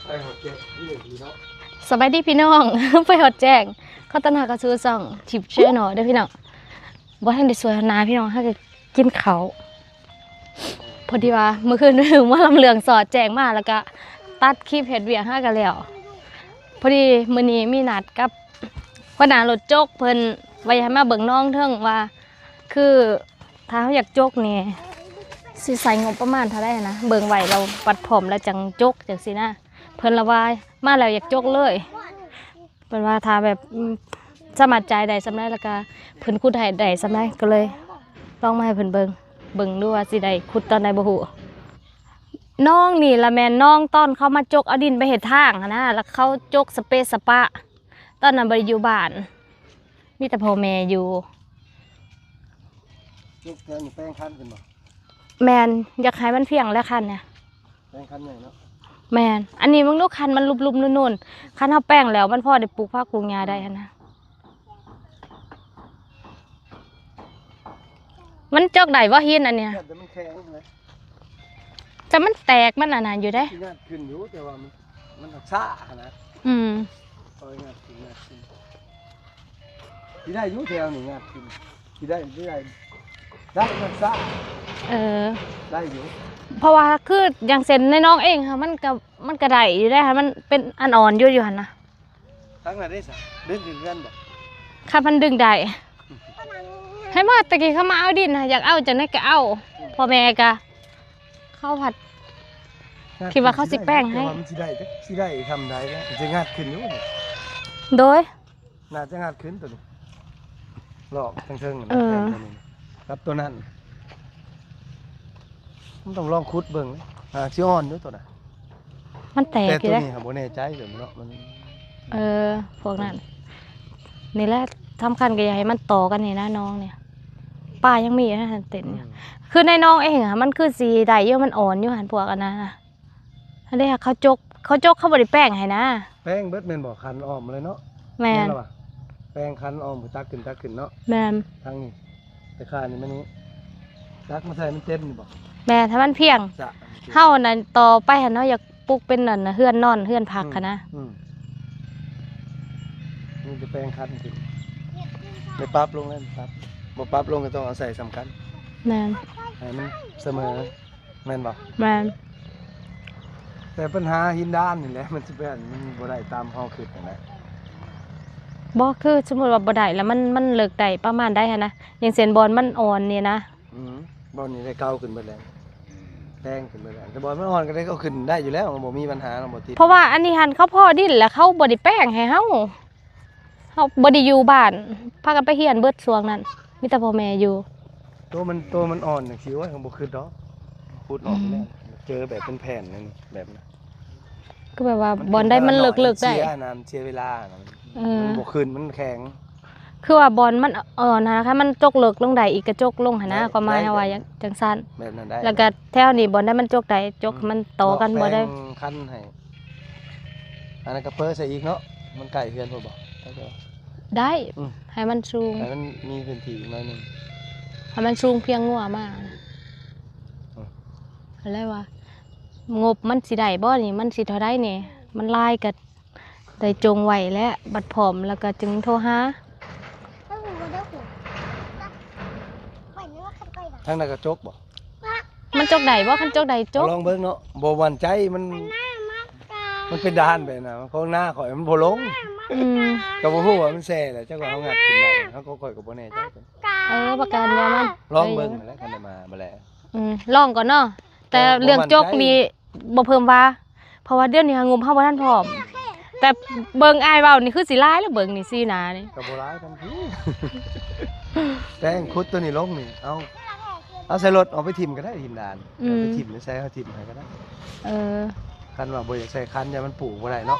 ໄປຮອດແຈ້ງນີ້ດີເນາະ. ສະບາຍດີພີ່ນ້ອງ ໄປຮອດແຈ້ງ ຂໍຕ້ອນຮັບເຂົ້າສູ່ຊ່ອງທິບແຊນແນວເດີພີ່ນ້ອງ. ບໍ່ທັນໄດ້ສວຍຮອດໜ້າພີ່ນ້ອງ ຫາກໍກິນເຂົ້າ. ພໍດີວ່າມື້ຄືນໝໍລຳເລື່ອງສອດແຈ້ງມາ ແລ້ວກໍຕັດຄລິບເຮັດວຽກຫາກໍແລ້ວ. ພໍດີມື້ນີ້ມີນັດກັບຫົວໜ້າລົດຈົກເພິ່ນ ວ່າຢາກໃຫ້ມາເບິ່ງໜອງເທິງວ່າ ຄືຖ້າເຮົາຢາກຈົກນີ້ ຊິໃຊ້ງົບປະມານເທົ່າໃດນະ ເບິ່ງໄວ້ແລ້ວບັດພ້ອມແລ້ວຈັ່ງຈົກ ຈັ່ງຊີ້ນະ. ເພິ່ນລະວ່າມາແລ້ວຢາກຈົກເລີຍ ເພິ່ນວ່າຖ້າແບບ ອືມ ສາມາດຈ່າຍໄດ້ສ່ຳໃດ ແລ້ວກະເພິ່ນຂຸດໃຫ້ໄດ້ສ່ຳໃດ ກໍເລີຍລອງມາໃຫ້ເພິ່ນເບິ່ງ ເບິ່ງດູວ່າຊິໄດ້ຂຸດຕອນໃດບໍ່ຮູ້. ໜອງນີ້ລະແມ່ນໜອງຕອນເຂົາມາຈົກເອົາດິນໄປເຮັດທາງຫັ້ນນະ ແລ້ວເຂົາຈົກສະເປະສະປະ ຕອນນັ້ນບໍ່ໄດ້ຢູ່ບ້ານ ມີແຕ່ພໍ່ແມ່ຢູ່. ຈົກແຖວນີ້ແປງຄັນຂຶ້ນບໍ່? ແມ່ນ ຢາກໃຫ້ມັນພຽງແຫຼະຄັນນະ. ແປງຄັນໃຫຍ່ເນາະ. ແມ່ນ ອັນນີ້ເບິ່ງດູ ຄັນມັນຫຼຸບໆນູນໆ ຄັນເຮົາແປງແລ້ວມັນພໍໄດ້ປູກຜັກປູກຫຍ້າໄດ້ຫັ້ນນະ. ມັນຈົກໄດ້ບໍ່ຫີນອັນນີ້? ແຕ່ມັນແຂງນະ ແຕ່ມັນແຕກ ມັນອັນນັ້ນຢູ່ເດ້. ຊິງັດຂຶ້ນຢູ່ ແຕ່ວ່າມັນ ມັນຮັກສາຫັ້ນນະ. ອືມ ເອົາໃຫ້ງັດຂຶ້ນ ງັດຂຶ້ນ ຊິໄດ້ຢູ່ແຖວນີ້ ງັດຂຶ້ນ ຊິໄດ້ ຊິໄດ້ ໄດ້ຮັກສາ. ເອີ ໄດ້ຢູ່ ເພາະວ່າຄືຢ່າງເຊັ່ນໃນໜອງເອງຫັ້ນ ມັນກໍ ມັນກໍໄດ້ຢູ່ເດ້ ມັນເປັນອັນອ່ອນຢູ່ ຢູ່ຫັ້ນນະ. ທາງນັ້ນເດ້ຊະ ດຶງຂຶ້ນເຮືອນບໍ່? ຄັນມັນດຶງໄດ້ ໃຫ້ມາແຕ່ກີ້ເຂົາມາເອົາດິນນະ ຢາກເອົາຈັ່ງໃດກໍເອົາ. ອືມ ພໍ່ແມ່ກໍ ເຂົາພັດຄິດວ່າເຂົາຊິແປງໃຫ້ ແຕ່ວ່າມັນຊິໄດ້ ຈັກຊິໄດ້ຊ່ຳໃດແລ້ວ ມັນຊິງັດຂຶ້ນຢູ່. ໂດຍ ໜ້າຈະງັດຂຶ້ນຕົວນີ້ ລອກເທິງໆ ເອີ ແປງຕົວນີ້ກັບຕົວນັ້ນ. ມັນຕ້ອງລອງຂຸດເບິ່ງ ຫາຊິອ່ອນຢູ່ຕົວນັ້ນ ມັນແຕກ. ແຕ່ຕົວນີ້ຫາບໍ່ແນ່ໃຈເລີຍເນາະ ມັນ ເອີ ພວກນັ້ນ ນີ້ແຫຼະສຳຄັນ ກໍຢ່າໃຫ້ມັນຕໍ່ກັນນີ້ນະ ໜອງນີ້ ປາຍັງມີຢູ່ຫັ້ນເຕັມຢູ່. ອືມ ຄືໃນໜອງເອງຫະ ມັນຄືຊິໄດ້ຢູ່ ມັນອ່ອນຢູ່ຫັ້ນ ພວກອັນນັ້ນນະ. ອັນນີ້ເຂົາຈົກ ເຂົາຈົກ ເຂົາບໍ່ໄດ້ແປງໃຫ້ນະ. ແປງເບິດແມ່ນບໍ່? ຄັນອ້ອມເລີຍເນາະ. ແມ່ນ ແມ່ນແລ້ວຫວາ? ແປງຄັນອ້ອມ ກໍຕັກຂຶ້ນ ຕັກຂຶ້ນເນາະ. ແມ່ນ ທາງນີ້ ແຕ່ຂ້ານີ້ມັນຕັກມາໃສ່ມັນເຕັມນີ້ບໍ່? ແມ່ນ ໃຫ້ມັນພຽງ. ເຮົານັ້ນຕໍ່ໄປຫັ້ນ ເຮົາຢາກປຸກເປັນອັນເຮືອນນອນ ເຮືອນພັກຫັ້ນນະ. ອືມ ອືມ ມີແຕ່ແປງຄັນຂຶ້ນ ໄດ້ປັບລົງແລ້ວ ປັບ ບໍ່ປັບລົງກໍຕ້ອງເອົາໃສ່ສ່ຳກັນ. ແມ່ນ ໃຫ້ມັນສະເໝີ. ແມ່ນບໍ່? ແມ່ນ ແຕ່ບັນຫາຫີນດານນີ້ແຫຼະ ມັນຊິໄປ ມັນບໍ່ໄດ້ຕາມເຮົາຄິດຫັ້ນແຫຼະ. ບໍ່ ຄືສົມມຸດວ່າບໍ່ໄດ້ລະ ມັນ ມັນເລິກໄດ້ປະມານໃດຫັ້ນນະ? ຢ່າງເຊັ່ນບ່ອນມັນອ່ອນນີ້ນະ. ອືມ ບ່ອນນີ້ໄດ້ເກົ່າຂຶ້ນເບິດແລ້ວ ແພງຂຶ້ນເບິດແລ້ວ. ແຕ່ບ່ອນມັນອ່ອນກໍໄດ້ເອົາຂຶ້ນໄດ້ຢູ່ແລ້ວ ມັນບໍ່ມີບັນຫາ ບໍ່ຕິດ. ເພາະວ່າອັນນີ້ຫັ້ນ ເຂົາພໍ້ດິນແລ້ວ ເຂົາບໍ່ໄດ້ແປງໃຫ້ເຮົາ. ເຮົາບໍ່ໄດ້ຢູ່ບ້ານ ພາກັນໄປຮຽນເບິດຊ່ວງນັ້ນ ມີແຕ່ພໍ່ແມ່ຢູ່. ໂຕມັນ ໂຕມັນອ່ອນຈັ່ງຊີ້ ໂອ້ຍ ບໍ່ຄິດດອກ ຂຸດອອກແລ້ວ ອືມ ເຈີແບບເປັນແຜ່ນນັ້ນ ແບບນັ້ນ ຄືແບບວ່າບ່ອນໃດມັນເລິກໆໄດ້ ເສຍອັນນັ້ນ ເສຍເວລາ. ເອີ ມັນບໍ່ຂຶ້ນ ມັນແຂງ. ຄືວ່າບ່ອນມັນອ່ອນຫັ້ນນະ ຄັນມັນຈົກເລິກລົງໄດ້ອີກ ກະຈົກລົງຫັ້ນນະ ຄວາມໝາຍເຮົາວ່າຈັ່ງຊັ້ນ ແບບນັ້ນໄດ້. ແລ້ວກະແຖວນີ້ບ່ອນໃດມັນຈົກໄດ້ ຈົກ ອືມ ມັນຕໍ່ກັນບໍ່ໄດ້ ແປງຄັນໃຫ້. ອັນນັ້ນກໍເປີໃສ່ອີກເນາະ ມັນໃກ້ເຮືອນພຸ້ນບໍ່? ໄດ້ ອືມ ໃຫ້ມັນສູງ ໃຫ້ມັນມີພື້ນທີ່ອີກໜ້ອຍໜຶ່ງ ໃຫ້ມັນສູງພຽງງົວມາ. ອືມ ຫັ້ນແຫຼະວ່າ ງົບມັນຊິໄດ້ບໍ່ນີ້ ມັນຊິເທົ່າໃດນີ້ ມັນຫຼາຍກໍໄດ້ຈົ່ງໄວ້ແຫຼະ ບັດພ້ອມແລ້ວກໍຈຶ່ງໂທຫາ. ທາງນັ້ນກໍຈົກບໍ່? ມັນຈົກໄດ້ບໍ່? ຄັນຈົກໄດ້ຈົກ ລອງເບິ່ງເນາະ ບໍ່ໝັ້ນໃຈ ມັນ ມັນເປັນດານໄປນະ ຂອງໜ້າຂ້ອຍມັນບໍ່ລົງ. ອືມ ກໍບໍ່ຮູ້ວ່າມັນແຊ່ແລ້ວ ຈັກວ່າເຮົາງັດຂຶ້ນໄດ້ ເຮົາກໍ ຂ້ອຍກໍບໍ່ແນ່ໃຈ. ເອີ ປະການວ່າມັນ ລອງເບິ່ງຫັ້ນແຫຼະ ຄັນໄດ້ມາບໍ່ແລະ. ອືມ ລອງກ່ອນເນາະ ແຕ່ເລື່ອງຈົກນີ້ບໍ່ເພີ່ມວ່າ ເພາະວ່າດຽວນີ້ຫາງົບເຮົາບໍ່ທັນພ້ອມ ແຕ່ເບິ່ງອ້າຍເວົ້ານີ້ຄືຊິຫຼາຍແລ້ວ ເບິ່ງນີ້ສີໜ້ານີ້ ກໍບໍ່ຫຼາຍປານໃດ. ແຕ່ງຂຸດຕົວນີ້ລົງນີ້ ເອົາ ເອົາໃສ່ລົດ ເອົາໄປຖິ້ມກໍໄດ້ ຖິ້ມດານ ອືມ ເອົາໄປຖິ້ມໃສ່ ເຮົາຖິ້ມໃຫ້ກໍໄດ້. ເອີ ຄັນວ່າບໍ່ຢາກໃສ່ຄັນ ຢ້ານມັນປູກບໍ່ໄດ້ເນາະ.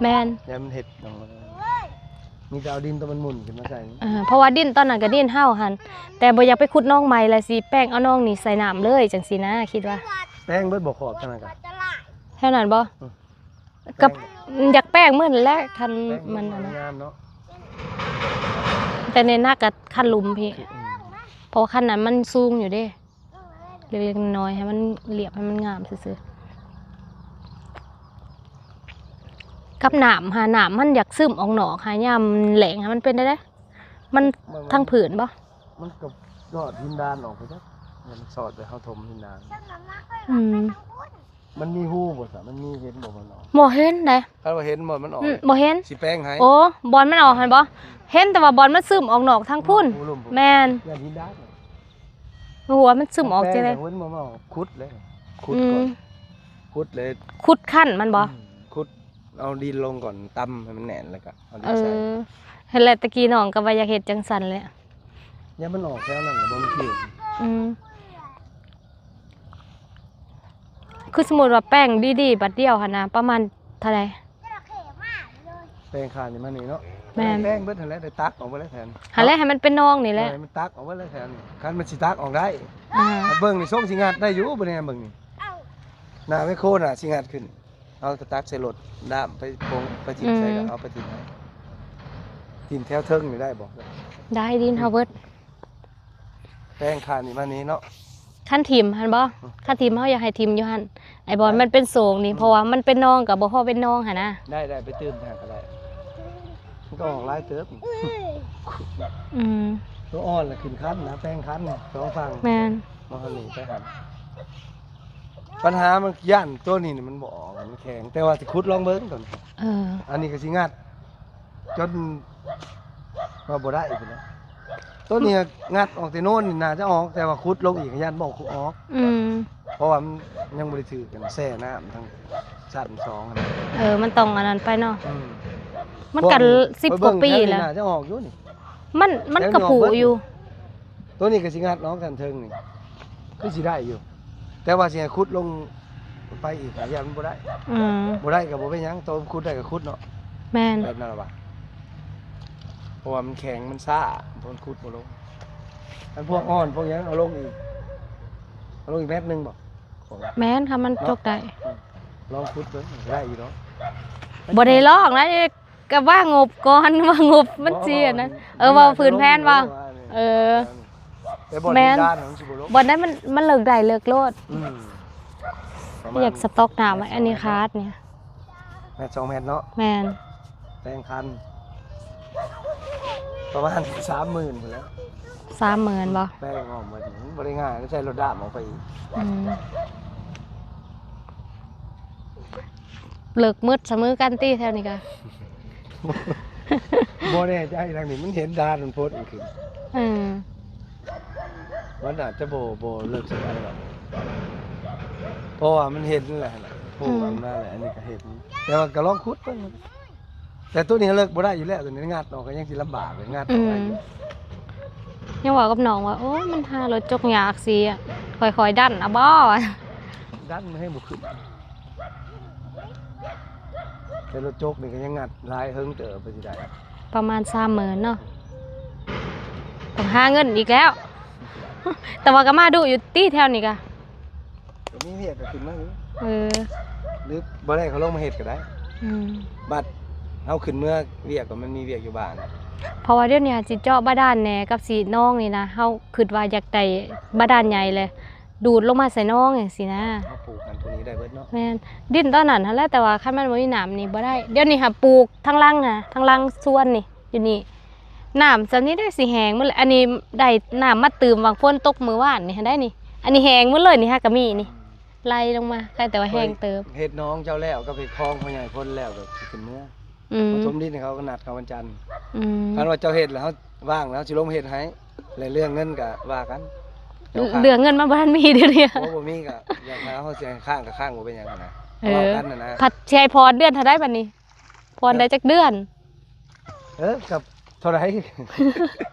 ແມ່ນ ຢ້ານມັນເຮັດຫຍັງ ມີແຕ່ເອົາດິນຕົວມັນໝຸ່ນຂຶ້ນມາໃສ່. ເອີ ເພາະວ່າດິນຕອນນັ້ນກໍດິນເຮົາຫັ້ນ ແຕ່ບໍ່ຢາກໄປຂຸດໜອງໃໝ່ ແລ້ວຊິແປງເອົາໜອງນີ້ໃສ່ນ້ຳເລີຍ ຈັ່ງຊີ້ນະ ຄິດວ່າ. ແປງເບິດບໍ່ຂອບທາງນັ້ນກະ ແຖວນັ້ນບໍ່? ອືມ ກໍ ແປງ ຢາກແປງໝົດແຫຼະ ຄັນ ແປງ ມັນ ມັນງາມເນາະ ແຕ່ໃນໜ້າກໍຄັນລຸ່ມພີ້. ອືມ ເພາະວ່າຄັນນັ້ນມັນສູງຢູ່ເດ້ ເລັກໆນ້ອຍໆ ໃຫ້ມັນລຽບ ໃຫ້ມັນງາມຊື່ໆ. ກັບນ້ຳຫາ ນ້ຳມັນຢາກຊຶມອອກນອກຫາ ຍາມແລ້ງຫາ ມັນເປັນໄດ້ໃດ? ມັນ ມັນ ທາງພື້ນບໍ່? ມັນກໍລອດຫີນດານອອກໄປຈັກ ມັນສອດໄປເຮົາຖົມຫີນດານ. ອືມ ມັນມີຮູບໍ່ຊະ? ມັນມີ ເຫັນບໍ່ມັນອອກ? ບໍ່ເຫັນໃດ. ຄັນວ່າເຫັນບໍ່ມັນອອກ? ອືມ ບໍ່ເຫັນ. ຊິແປງໃຫ້. ໂອ້ ບ່ອນມັນອອກຫັ້ນບໍ່? ເຫັນແຕ່ວ່າບ່ອນມັນຊຶມອອກນອກທາງພຸ້ນ. ຮູລຸ່ມພຸ້ນ. ແມ່ນ. ຢ້ານຫີນດານ. ບໍ່ຮູ້ວ່າມັນຊຶມອອກຈັ່ງໃດ. ແປງເຫັນບໍ່? ມາຂຸດເລີຍ ຂຸດ ອືມ ກ່ອນ ຂຸດເລີຍ ຂຸດຄັນມັນບໍ່? ອືມ ຂຸດເອົາດິນລົງກ່ອນ ຕຳໃຫ້ມັນແໜ້ນ ແລ້ວກໍເອົາດິນໃສ່. ເອີ ຫັ້ນແຫຼະ ແຕ່ກີ້ນ້ອງກໍວ່າຢາກເຮັດຈັ່ງຊັ້ນແຫຼະ. ຍາມມັນອອກແຖວນັ້ນລະບໍ່ມີທີ່. ອືມ ຄືສົມມຸດວ່າແປງດີໆ ບາດດຽວຫັ້ນນະ ປະມານເທົ່າໃດ? ແປງຂ້າງນີ້ມານີ້ເນາະ. ແມ່ນ. ແປງເບິດຫັ້ນແຫຼະ ໄດ້ຕັກອອກເບິດແລ້ວແຖວນີ້. ຫັ້ນແຫຼະ ໃຫ້ມັນເປັນໜອງນີ້ແຫຼະ. ເອີ ໃຫ້ມັນຕັກອອກເບິດແລ້ວແຖວນີ້. ຄັນມັນຊິຕັກອອກໄດ້. ອ່າ ເບິ່ງນີ້ ຊົງຊິງັດໄດ້ຢູ່ບໍ່ແນ່ ເບິ່ງນີ້. ໜ້າແມກໂຄໜ້າຊິງັດຂຶ້ນ. ເຮົາກໍຕັກໃສ່ລົດ ດ້າມໄປປົງ ໄປຖິ້ມໃສ່ ອືມ ກໍເອົາໄປຖິ້ມໃຫ້ ຖິ້ມແຖວເທິງນີ້ໄດ້ບໍ່? ໄດ້ ດິນເຮົາເບິດ. ແປງຂ້າງນີ້ມານີ້ເນາະ. ຄັນຖິ້ມຫັ້ນບໍ່? ອືມ ຄັນຖິ້ມເຮົາຢາກໃຫ້ຖິ້ມຢູ່ຫັ້ນ ໄອ້ບ່ອນມັນເປັນໂສງນີ້ ອືມ ເພາະວ່າມັນເປັນໜອງກໍບໍ່ພໍເປັນໜອງຫັ້ນນະ. ໄດ້ໆ ໄປຕື່ມທາງກໍໄດ້. ມັນກໍອອກຫຼາຍເຕີບ. ອືມ ຕົວອ່ອນລະຂຶ້ນຄັນນະ ແປງຄັນສອງຝັ່ງ. ແມ່ນ. ມາທາງນີ້ໄປຫັ້ນ. ບັນຫາມັນຢ້ານຕົວນີ້ນີ້ມັນບໍ່ອອກ ມັນແຂງ ແຕ່ວ່າຊິຂຸດລອງເບິ່ງຕົວນີ້. ເອີ ອັນນີ້ກໍຊິງັດຈົນວ່າບໍ່ໄດ້ພຸ້ນແຫຼະ. ຕົວນີ້ງັດອອກແຕ່ໂນ້ນນີ້ໜ້າຈະອອກ ແຕ່ວ່າຂຸດລົງອີກຢ້ານບໍ່ອອກ. ອືມ ເພາະວ່າມັນຍັງບໍ່ໄດ້ຖືກກັນ ແຊ່ນ້ຳທັງຊັ້ນສອງຫັ້ນ. ເອີ ມັນຕ້ອງອັນນັ້ນໄປເນາະ. ອືມ ມັນກໍສິບກວ່າປີແລ້ວ ໜ້າຈະອອກຢູ່ນີ້. ມັນ ມັນກໍຜຸຢູ່. ຕົວນີ້ກໍຊິງັດອອກທາງເທິງນີ້ ຄືຊິໄດ້ຢູ່ ແຕ່ວ່າຊິໃຫ້ຂຸດລົງໄປອີກ ຢ້ານມັນບໍ່ໄດ້. ອືມ ບໍ່ໄດ້ກໍບໍ່ເປັນຫຍັງ ໂຕຂຸດໄດ້ກໍຂຸດເນາະ. ແມ່ນ. ແບບນັ້ນລະວ່າ ເພາະວ່າມັນແຂງ ມັນຊ້າ ມັນຂຸດບໍ່ລົງ. ອັນພວກອ່ອນພວກຫຍັງເອົາລົງອີກ ເອົາລົງອີກແມັດໜຶ່ງບໍ່? ແມ່ນ ຄັນມັນ ເນາະ ຈົກໄດ້. ອືມ ລອງຂຸດເບິ່ງ ໄດ້ຢູ່ດອກ. ບໍ່ໄດ້ລອງນະ ກໍວ່າງົບກ່ອນ ວ່າງົບມັນຊິອັນນັ້ນ. ເອີ ເວົ້າພື້ນແຜນເວົ້າ. ເອີ ແມ່ນ ບ່ອນນັ້ນມັນ ມັນເລິກໄດ້ເລິກໂລດ. ອືມ ປະມານ ຢາກສະຕັອກນ້ຳໄວ້ ອັນນີ້ຂາດນີ້ ແມັດສອງແມັດເນາະ. ແມ່ນ. ແປງຄັນ ປະມານສາມໝື່ນພຸ້ນແຫຼະ. ສາມໝື່ນບໍ່? ແປງອ້ອມໝົດ ມັນບໍ່ໄດ້ງ່າຍ ໃຊ້ລົດດ້າມອອກໄປອີກ. ອືມ ເລິກໝົດສະເໝີກັນຕິແຖວນີ້ກະ. ບໍ່ແນ່ໃຈທາງນີ້ ມັນເຫັນດ່ານມັນໂພດຂຶ້ນ. ເອີ ມັນອາດຈະບໍ່ ບໍ່ເລິກສ່ຳໃດດອກ ເພາະວ່າມັນເຫັນແຫຼະ ໂພດອອກມາແຫຼະ. ອັນນີ້ກະເຫັນ ແຕ່ວ່າກະລອງຂຸດເບິ່ງ. ແຕ່ໂຕນີ້ເລິກບໍ່ໄດ້ຢູ່ແລ້ວ ໂຕນີ້ງັດອອກກໍຍັງຊິລຳບາກ ງັດອອກໄດ້ຢູ່. ອືມ ຍັງເວົ້າກັບນ້ອງວ່າ ໂອ້ຍ ມັນຫາລົດຈົກຍາກ ຊິຄ່ອຍໆດັນເອົາບໍ່? ດັນໃຫ້ບໍ່ຂຶ້ນ. ແຕ່ລົດຈົກນີ້ກໍຍັງງັດຫຼາຍເຫິງເຕີບ ເພິ່ນຊິໄດ້ປະມານສາມໝື່ນເນາະ. ຕ້ອງຫາເງິນອີກແລ້ວ. ແຕ່ວ່າກໍມາດຸຢູ່ຕິແຖວນີ້ກະ. ກໍມີວຽກກໍຂຶ້ນມາຢູ່. ເອີ ຫຼືບໍ່ໄດ້ກໍລົງມາເຮັດກໍໄດ້. ອືມ ບັດເຮົາຂຶ້ນເມືອວຽກກໍມັນມີວຽກຢູ່ບ້ານ. ເພາະວ່າດຽວນີ້ຊິເຈາະບາດານແດ່ກັບສີດໜອງນີ້ນະ ເຮົາຄິດວ່າຢາກໄດ້ບາດານໃຫຍ່ແຫຼະ ດູດລົງມາໃສ່ໜອງຈັ່ງຊີ້ນະ. ເຮົາປູກຫັ້ນປູກນີ້ໄດ້ເບິດເນາະ. ແມ່ນ ດິນຕອນນັ້ນຫັ້ນແຫຼະ ແຕ່ວ່າຄັນມັນບໍ່ມີນ້ຳນີ້ບໍ່ໄດ້. ດຽວນີ້ຫາປູກທາງຫຼັງນະ ທາງຫຼັງສວນນີ້ ຢູ່ນີ້ ນ້ຳສ່ຳນີ້ໄດ້ຊິແຫ້ງໝົດແຫຼະ. ອັນນີ້ໄດ້ນ້ຳມາຕື່ມຫວ່າງຝົນຕົກມື້ວານນີ້ຫັ້ນໄດ໋ນີ້. ອັນນີ້ແຫ້ງໝົດເລີຍນີ້ ຫາກະມີນີ້ ອືມ ໄຫຼລົງມາ. ໃຄ່ແຕ່ວ່າແຫ້ງເຕີບ. ເຮັດໜອງເຈົ້າແລ້ວກັບເຮັດຄອງພໍ່ໃຫຍ່ພົນແລ້ວກໍຊິຂຶ້ນເມືອ. ອືມ ປະຖົມດິນໃຫ້ເຂົາ ກໍນັດເຂົາວັນຈັນ. ອືມ ຄັນວ່າເຈົ້າເຮັດແລ້ວ ເຮົາວ່າງແລ້ວຊິລົງເຮັດໃຫ້ ແລະເລື່ອງເງິນກໍວ່າກັນ. ເລື່ອງເງິນມັນບໍ່ທັນມີດຽວນີ້. ໂອ້ ບໍ່ມີກໍຢ່າ ເຮົາຊິໃຫ້ຄ້າງກໍຄ້າງ ບໍ່ເປັນຫຍັງຫັ້ນນະ. ເອີ ເວົ້າກັນຫັ້ນນະ. ພັດຊິໃຫ້ຜ່ອນເດືອນເທົ່າໃດບັດນີ້? ຜ່ອນໄດ້ຈັກເດືອນ? ເອີ ກັບເທົ່າໃດ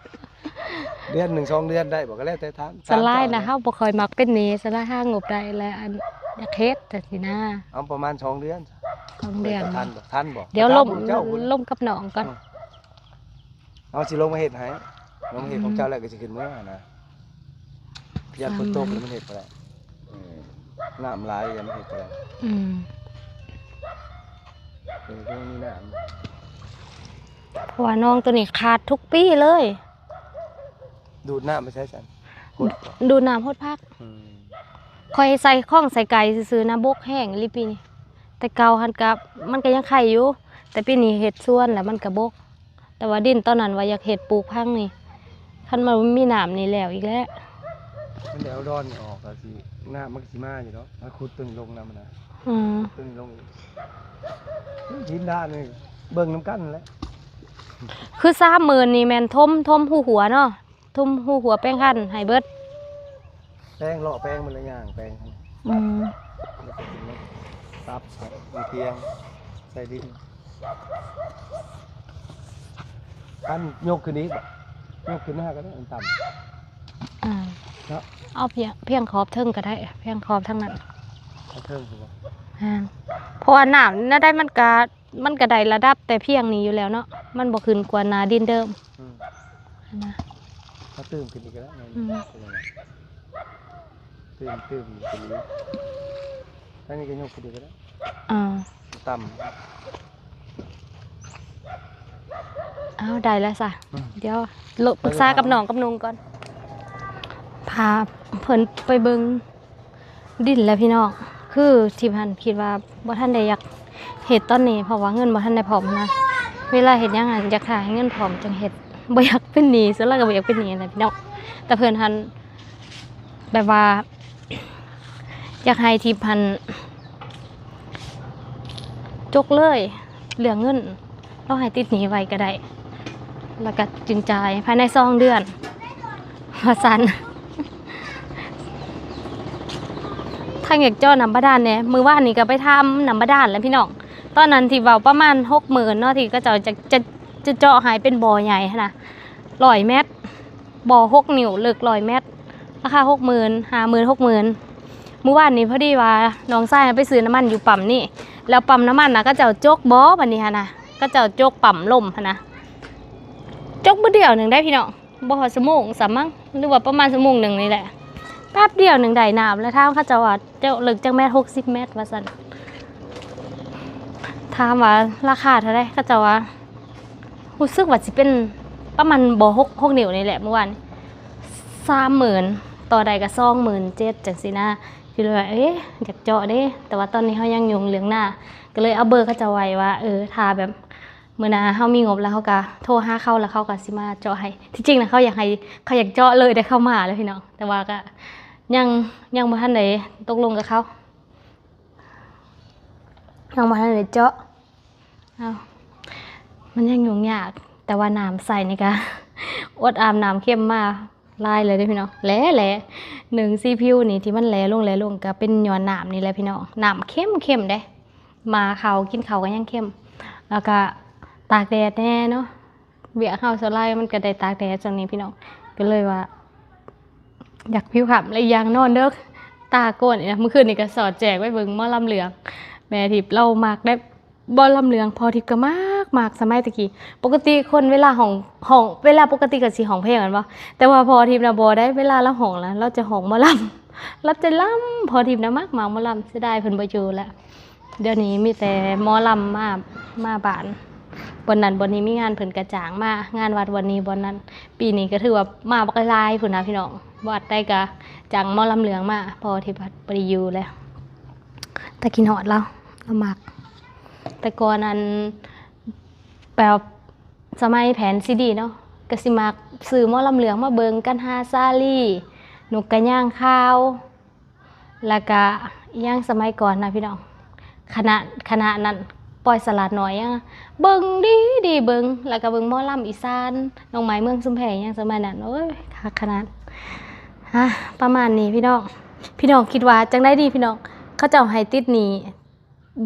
ເດືອນໜຶ່ງສອງເດືອນໄດ້ບໍ່? ກໍແລ້ວແຕ່ທ່ານ. ສ່ວນຫຼາຍນະ ເຮົາບໍ່ຄ່ອຍມັກເປັນໜີ້ ສ່ວນຫຼາຍຫາງົບໄດ້ ແລະ ອັນ ຢາກເຮັດຈັ່ງຊີ້ນະ. ເອົາປະມານສອງເດືອນ. ສອງເດືອນ. ທັນບໍ່? ທັນບໍ່? ດຽວລົມ ລົມກັບນ້ອງກ່ອນ. ເຮົາຊິລົງມາເຮັດໃຫ້ ລົງມາເຮັດຂອງເຈົ້າແລ້ວກໍຊິຂຶ້ນເມືອນະ. ຢ້ານຝົນຕົກແລ້ວມັນເຮັດບໍ່ໄດ້. ເອີ ນ້ຳຫຼາຍ ຢ້ານມັນເຮັດບໍ່ໄດ້. ອືມ ເອີ ກໍມີນ້ຳ. ເພາະວ່າໜອງໂຕນີ້ຂາດທຸກປີເລີຍ. ດູດນ້ຳໄປໃສຊັ້ນ? ຫົດ ດູດນ້ຳຫົດຜັກ. ອືມ ຂ້ອຍໃສ່ຂອງໃສ່ໄກ່ຊື່ໆນະ ບົກແຮງອີ່ຫຼີປີນີ້. ແຕ່ເກົ່າຫັ້ນກະ ມັນກະຍັງໄຄຢູ່ ແຕ່ປີນີ້ເຮັດສວນແລ້ວມັນກະບົກ. ແຕ່ວ່າດິນຕອນນັ້ນວ່າຢາກເຮັດປູກຜັງນີ້ ຄັນມັນມີນ້ຳນີ້ແລ້ວອີກແຫຼະ. ມັນໄດ້ເອົາດອນນີ້ອອກ ກໍຊິ ນ້ຳມັນກໍຊິມາຢູ່ດອກ. ມາຂຸດຕົວນີ້ລົງນຳນະ. ອືມ ຂຸດຕົວນີ້ລົງອີກ. ດິນດ້ານນີ້ເບິ່ງນຳກັນແຫຼະ. ຄືສາມໝື່ນນີ້ແມ່ນຖົມ ຖົມຮູຫົວເນາະ. ຖົມຮູຫົວແປງຄັນໃຫ້ເບິດ. ແປງ ເລາະແປງໝົດແລ້ວ ຍ່າງແປງ. ອືມ ແລ້ວກໍຊິມາປັບໃສ່ຕຽງ ໃສ່ດິນ. ອັນຍົກຂຶ້ນອີກບໍ່? ຍົກຂຶ້ນມາກໍໄດ້ ອັນຕ່ຳ. ອ່າ ເນາະ ເອົາພຽງ ພຽງຂອບເທິງກໍໄດ້ ພຽງຂອບທາງນັ້ນ. ເທິງພຸ້ນບໍ່? ແມ່ນ ເພາະວ່ານ້ຳແນວໃດມັນກະ ມັນກະໄດ້ລະດັບແຕ່ພຽງນີ້ຢູ່ແລ້ວເນາະ ມັນບໍ່ຂຶ້ນກວ່າໜ້າດິນເດີມ. ອືມ ຫັ້ນນະ ເຮົາຕື່ມຂຶ້ນອີກກໍໄດ້. ອືມ ຕື່ມ ຕື່ມຂຶ້ນອີກ. ທາງນີ້ກໍຍົກຂຶ້ນອີກກໍໄດ້. ອ່າ ຕ່ຳ. ເອົາ ໄດ້ແລ້ວຊະ. ອືມ ດຽວ ໂລ ປຶກສາກັບນ້ອງກັບນຸ່ງກ່ອນ ພາເພິ່ນໄປເບິ່ງດິນແຫຼະພີ່ນ້ອງ. ຄືທິບຫັ້ນຄິດວ່າບໍ່ທັນໄດ້ຢາກເຮັດຕອນນີ້ ເພາະວ່າເງິນບໍ່ທັນໄດ້ພ້ອມນະ. ເວລາເຮັດຫຍັງຫັ້ນຢາກຖ້າໃຫ້ເງິນພ້ອມຈັ່ງເຮັດ ບໍ່ຢາກເປັນໜີ້. ສ່ວນຫຼາຍກໍບໍ່ຢາກເປັນໜີ້ຫັ້ນແຫຼະພີ່ນ້ອງ. ແຕ່ເພິ່ນຫັ້ນ ແບບວ່າ ຢາກໃຫ້ທິບຫັ້ນຈົກເລີຍເລື່ອງເງິນ ລອງໃຫ້ຕິດໜີ້ໄວ້ກໍໄດ້ ແລ້ວກໍຈຶ່ງຈ່າຍພາຍໃນສອງເດືອນ ວ່າຊັ້ນ. ທັງຢາກເຈາະນ້ຳບາດານແດ່. ມື້ວານນີ້ກໍໄປຖາມນ້ຳບາດານແຫຼະພີ່ນ້ອງ. ຕອນນັ້ນທີ່ເວົ້າປະມານຫົກໝື່ນເນາະ ທີ່ເຂົາເຈົ້າຈະ ຈະ ຈະເຈາະໃຫ້ເປັນບໍ່ໃຫຍ່ຫັ້ນນະ ຮ້ອຍແມັດ. ບໍ່ຫົກນິ້ວ ເລິກຮ້ອຍແມັດ ລາຄາຫົກໝື່ນ ຫ້າໝື່ນ ຫົກໝື່ນ. ມື້ວານນີ້ພໍດີວ່ານ້ອງຊາຍໄປຊື້ນ້ຳມັນຢູ່ປ້ຳນີ້ ແລ້ວປ້ຳນ້ຳມັນນະ ເຂົາເຈົ້າຈົກບໍ່ ບັດນີ້ຫັ້ນນະ ເຂົາເຈົ້າຈົກປ້ຳລົມຫັ້ນນະ. ຈົກມື້ດຽວໜຶ່ງໄດ້ພີ່ນ້ອງ ບໍ່ຮອດຊົ່ວໂມງຊ້ຳມັງ ຫຼືວ່າປະມານຊົ່ວໂມງໜຶ່ງນີ້ແຫຼະ ແປັບດຽວໜຶ່ງໄດ້ນ້ຳ. ແລ້ວຖາມເຂົາເຈົ້າວ່າ ເຈົ້າເລິກຈັກແມັດ? ຫົກສິບແມັດ ວ່າຊັ້ນ. ຖາມວ່າລາຄາເທົ່າໃດ? ເຂົາເຈົ້າວ່າ ຮູ້ສຶກວ່າຊິເປັນປະມານບໍ່ ຫົກ ຫົກນິ້ວນີ້ແຫຼະ ມື້ວານນີ້ ສາມໝື່ນ ຕໍ່ໄດ້ກໍສອງໝື່ນເຈັດ ຈັ່ງຊີ້ນະ. ກໍເລີຍວ່າ ເອີ ຢາກເຈາະເດ້ ແຕ່ວ່າຕອນນີ້ເຮົາຍັງຫຍຸ້ງເລື່ອງນາ ກໍເລີຍເອົາເບີເຂົາເຈົ້າໄວ້ວ່າ ເອີ ຖ້າແບບມື້ໜ້າເຮົາມີງົບແລ້ວ ເຮົາກໍໂທຫາເຂົາ ແລ້ວເຂົາກໍຊິມາເຈາະໃຫ້. ທີ່ຈິງນະ ເຂົາຢາກໃຫ້ ເຂົາຢາກເຈາະເລີຍ ໄດ້ເຂົ້າມາແລ້ວພີ່ນ້ອງ ແຕ່ວ່າກໍຍັງ ຍັງບໍ່ທັນໄດ້ຕົກລົງກັບເຂົາ ຍັງບໍ່ທັນໄດ້ເຈາະ. ເອົ້າ ມັນຍັງຫຍຸ້ງຍາກ ແຕ່ວ່ານ້ຳໃຊ້ນີ້ກະ ອົດອາບນ້ຳເຄັມມາຫຼາຍແລ້ວເດ້ພີ່ນ້ອງ. ແຫຼ ແຫຼ ໜຶ່ງ ສີຜິວນີ້ທີ່ມັນແຫຼລົງ ແຫຼລົງກະເປັນຍ້ອນນ້ຳນີ້ແຫຼະພີ່ນ້ອງ. ນ້ຳເຄັມ ເຄັມເດ້ ໝ່າເຂົ້າ ກິນເຂົ້າກະຍັງເຄັມ ແລ້ວກະຕາກແດດແດ່ເນາະ. ວຽກເຮົາສ່ວນຫຼາຍມັນກະໄດ້ຕາກແດດຊ່ວງນີ້ພີ່ນ້ອງ ກະເລີຍວ່າ ຢາກຜິວຄ້ຳ ແລະ ອີກຢ່າງນອນເດິກ ຕາກວນອີກນະ. ມື້ຄືນນີ້ກໍສອດແຈກໄປເບິ່ງໝໍລຳເລື່ອງ ແມ່ທິບລາວມັກເດ້ ໝໍລຳເລື່ອງ. ພໍ່ທິບກໍມັກ ມັກສະໄໝແຕ່ກີ້. ປົກກະຕິຄົນເວລາຮ້ອງ ຮ້ອງ ເວລາປົກກະຕິກໍຊິຮ້ອງເພງແມ່ນບໍ່? ແຕ່ວ່າພໍ່ທິບນະບໍ່ໄດ້ ເວລາລາວຮ້ອງນະ ລາວຈະຮ້ອງໝໍລຳ ລາວຈະລຳ. ພໍ່ທິບນະມັກ ມັກໝໍລຳ ເສຍດາຍເພິ່ນບໍ່ຢູ່ແລ້ວ. ດຽວນີ້ມີແຕ່ໝໍລຳມາ ມາບ້ານ ບ່ອນນັ້ນບ່ອນນີ້ ມີງານເພິ່ນກະຈ້າງມາ ງານວັດບ່ອນນີ້ບ່ອນນັ້ນ. ປີນີ້ກະຖືວ່າມາບັກຫຼາຍພຸ້ນນະພີ່ນ້ອງ ວັດໃດກະຈ້າງໝໍລຳເລື່ອງມາ ເພາະວ່າທີ່ວັດບໍ່ໄດ້ຢູ່ແລ້ວ. ແຕ່ຄິດຮອດລາວ ລາວມັກ. ແຕ່ກ່ອນອັນ ແບບ ສະໄໝແຜ່ນຊີດີເນາະ ກະຊິມັກຊື້ໝໍລຳເລື່ອງມາເບິ່ງ ກັນຫາ ສາລີ ນົກກະຍາງຂາວ ແລ້ວກະອີ່ຫຍັງສະໄໝກ່ອນນະພີ່ນ້ອງ ຄະນະ ຄະນະນັ້ນ ປອຍສະຫຼາດນ້ອຍ ຫຍັງ ເບິ່ງດີໆ ເບິ່ງ ແລ້ວກະເບິ່ງໝໍລຳອີສານ ນ້ອງໄມ້ເມືອງຊຸມແພ ຫຍັງສະໄໝນັ້ນ ໂອ້ຍ ຄັກຂະໜາດ. ຮະ ປະມານນີ້ພີ່ນ້ອງ ພີ່ນ້ອງຄິດວ່າຈັ່ງໃດດີພີ່ນ້ອງ? ເຂົາເຈົ້າໃຫ້ຕິດໜີ້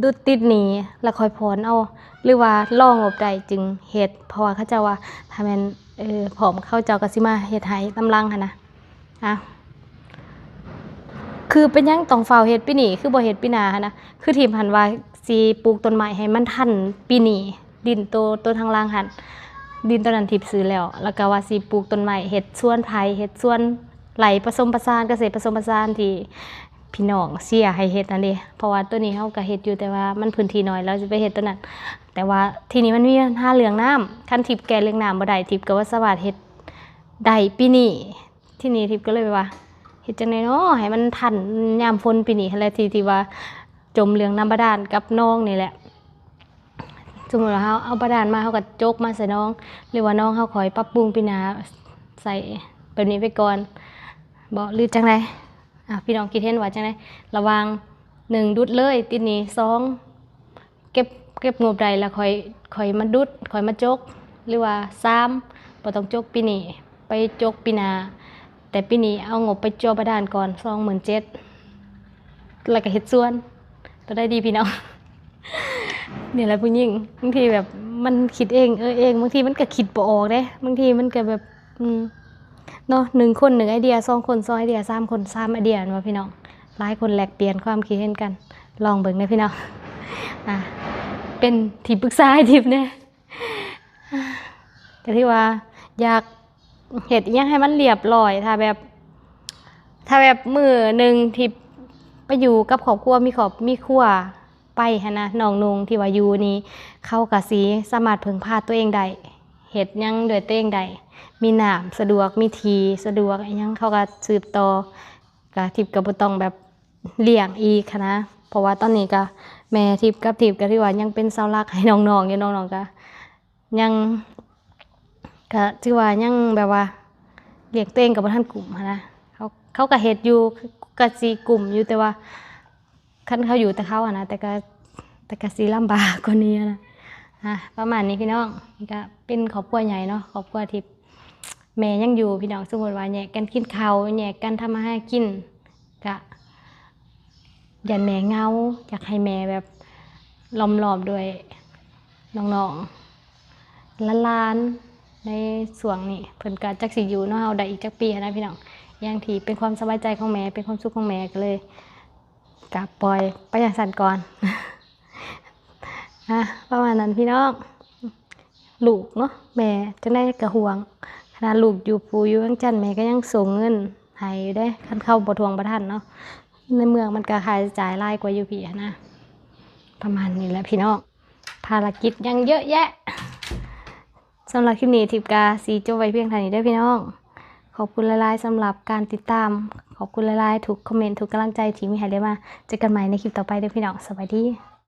ດຸດຕິດໜີ້ ແລ້ວຄ່ອຍຜ່ອນເອົາ ຫຼືວ່າລໍງົບໄດ້ຈຶ່ງເຮັດ? ເພາະວ່າເຂົາເຈົ້າວ່າ ຖ້າແມ່ນ ເອີ ພ້ອມ ເຂົາເຈົ້າກໍຊິມາເຮັດໃຫ້ນຳຫຼັງຫັ້ນນະ. ອ່ະ ຄືເປັນຫຍັງຕ້ອງຟ້າວເຮັດປີນີ້ ຄືບໍ່ເຮັດປີໜ້າຫັ້ນນະ? ຄືທິບຫັ້ນວ່າຊິປູກຕົ້ນໄມ້ໃຫ້ມັນທັນປີນີ້ ດິນໂຕ ໂຕທາງຫຼັງຫັ້ນ ດິນໂຕນັ້ນທິບຊື້ແລ້ວ ແລ້ວກໍວ່າຊິປູກຕົ້ນໄມ້ ເຮັດສວນໄຜ່ ເຮັດສວນໄຮ່ ປະສົມປະສານ ກະເສດປະສົມປະສານທີ່ ພີ່ນ້ອງເຊຍໃຫ້ເຮັດຫັ້ນເດ້ ເພາະວ່າໂຕນີ້ເຮົາກະເຮັດຢູ່ ແຕ່ວ່າມັນພື້ນທີ່ນ້ອຍ ລາວຈະໄປເຮັດໂຕນັ້ນ. ແຕ່ວ່າທີ່ນີ້ມັນມີບັນຫາເລື່ອງນ້ຳ ຄັນທິບແກ້ເລື່ອງນ້ຳບໍ່ໄດ້ ທິບກະບໍ່ສາມາດເຮັດໄດ້ປີນີ້. ທີ່ນີ້ທິບກະເລີຍແບບວ່າ ເຮັດຈັ່ງໃດນໍ ໃຫ້ມັນທັນຍາມຝົນປີນີ້ຫັ້ນແຫຼະ ທີ່ ທີ່ວ່າຈົມເລື່ອງນ້ຳບາດານກັບໜອງນີ້ແຫຼະ. ສົມມຸດວ່າເຮົາເອົາບາດານມາ ເຮົາກໍຈົກມາໃສ່ໜອງ ຫຼືວ່າໜອງເຮົາຄ່ອຍປັບປຸງປີໜ້າໃສ່ແບບນີ້ໄປກ່ອນບໍ ຫຼືຈັ່ງໃດ? ອ່າ ພີ່ນ້ອງຄິດເຫັນວ່າຈັ່ງໃດ? ລະຫວ່າງ ໜຶ່ງ ດຸດເລີຍ ຕິດໜີ້ ສອງ ເກັບ ເກັບງົບໄດ້ແລ້ວຄ່ອຍ ຄ່ອຍມາດຸດ ຄ່ອຍມາຈົກ ຫຼືວ່າ ສາມ ບໍ່ຕ້ອງຈົກປີນີ້ ໄປຈົກປີໜ້າ ແຕ່ປີນີ້ເອົາງົບໄປເຈາະບາດານກ່ອນ ສອງໝື່ນເຈັດ ແລ້ວກໍເຮັດສວນ ໂຕໃດດີພີ່ນ້ອງ? ນີ້ແຫຼະຜູ້ຍິງ ບາງທີແບບມັນຄິດເອງເອີເອງ ບາງທີມັນກໍຄິດບໍ່ອອກເດ້ ບາງທີມັນກໍແບບ ອືມ ເນາະ ໜຶ່ງຄົນໜຶ່ງໄອເດຍ ສອງຄົນສອງໄອເດຍ ສາມຄົນສາມໄອເດຍ ແມ່ນບໍ່ພີ່ນ້ອງ? ຫຼາຍຄົນແລກປ່ຽນຄວາມຄິດເຫັນກັນ ລອງເບິ່ງເດີພີ່ນ້ອງ ອ່າ ເປັນທີ່ປຶກສາໃຫ້ທິບແດ່ ກໍຖືວ່າຢາກເຮັດອີ່ຫຍັງໃຫ້ມັນລຽບລ້ອຍ ຖ້າແບບ ຖ້າແບບມື້ໜຶ່ງທີ່ໄປຢູ່ກັບຄອບຄົວ ມີຄອບມີຄົວໄປຫັ້ນນະ ນ້ອງນຸ່ງທີ່ວ່າຢູ່ນີ້ ເຂົາກໍຊິສາມາດເພິ່ງພາຕົວເອງໄດ້ ເຮັດຫຍັງດ້ວຍຕົວເອງໄດ້ ມີນ້ຳສະດວກ ມີທີ່ສະດວກ ອີ່ຫຍັງເຂົາກໍສືບຕໍ່ ກະທິບກໍບໍ່ຕ້ອງແບບລ້ຽງອີກຫັ້ນນະ ເພາະວ່າຕອນນີ້ກະແມ່ທິບກັບທິບກໍຖືວ່າຍັງເປັນເສົາຫຼັກໃຫ້ນ້ອງໆຢູ່ ນ້ອງໆກະຍັງ ກະຖືວ່າຍັງແບບວ່າລ້ຽງຕົວເອງກໍບໍ່ທັນກຸ້ມຫັ້ນນະ ເຂົາ ເຂົາກະເຮັດຢູ່ ກະຊິກຸ້ມຢູ່ ແຕ່ວ່າຄັນເຂົາຢູ່ແຕ່ເຂົາຫັ້ນນະ ແຕ່ກະ ແຕ່ກະຊິລຳບາກກວ່ານີ້ຫັ້ນນະ ອ່າ ປະມານນີ້ພີ່ນ້ອງ ນີ້ກະເປັນຄອບຄົວໃຫຍ່ເນາະ ຄອບຄົວທີ່ ແມ່ຍັງຢູ່ພີ່ນ້ອງ ສົມມຸດວ່າແຍກກັນກິນເຂົ້າ ແຍກກັນທຳມາຫາກິນ ກະຢ້ານແມ່ເຫງົາ ຢາກໃຫ້ແມ່ແບບລ້ອມໆດ້ວຍນ້ອງໆຫຼານໆ ໃນຊ່ວງນີ້ ເພິ່ນກະຈັກຊິຢູ່ນຳເຮົາໄດ້ອີກຈັກປີຫັ້ນນະພີ່ນ້ອງ ຢ່າງທີ່ເປັນຄວາມສະບາຍໃຈຂອງແມ່ ເປັນຄວາມສຸກຂອງແມ່ ກໍເລີຍ ກະປ່ອຍໄປຈັ່ງຊັ້ນກ່ອນ ອ່າ ປະມານນັ້ນພີ່ນ້ອງ ລູກເນາະ ແມ່ຈັ່ງໃດກໍຫ່ວງ ຂະໜາດລູກຢູ່ ຜູ້ຢູ່ວຽງຈັນ ແມ່ກໍຍັງສົ່ງເງິນໃຫ້ຢູ່ເດ້ ຄັນເຂົາບໍ່ທວງບໍ່ທັນເນາະ ໃນເມືອງມັນກໍຄ່າໃຊ້ຈ່າຍຫຼາຍກວ່າຢູ່ພີ້ຫັ້ນນະ ປະມານນີ້ແຫຼະພີ່ນ້ອງ ພາລະກິດຍັງເຍອະແຍະ. ສຳລັບຄລິບນີ້ທິບກະຊິຈົບໄວ້ພຽງເທົ່ານີ້ເດີພີ່ນ້ອງ ຂອບຄຸນຫຼາຍໆສຳລັບການຕິດຕາມ ຂອບຄຸນຫຼາຍໆທຸກຄອມເມັນ ທຸກກຳລັງໃຈທີ່ມີໃຫ້ເລີຍມາ ເຈີກັນໃໝ່ໃນຄລິບຕໍ່ໄປເດີພີ່ນ້ອງ ສະບາຍດີ.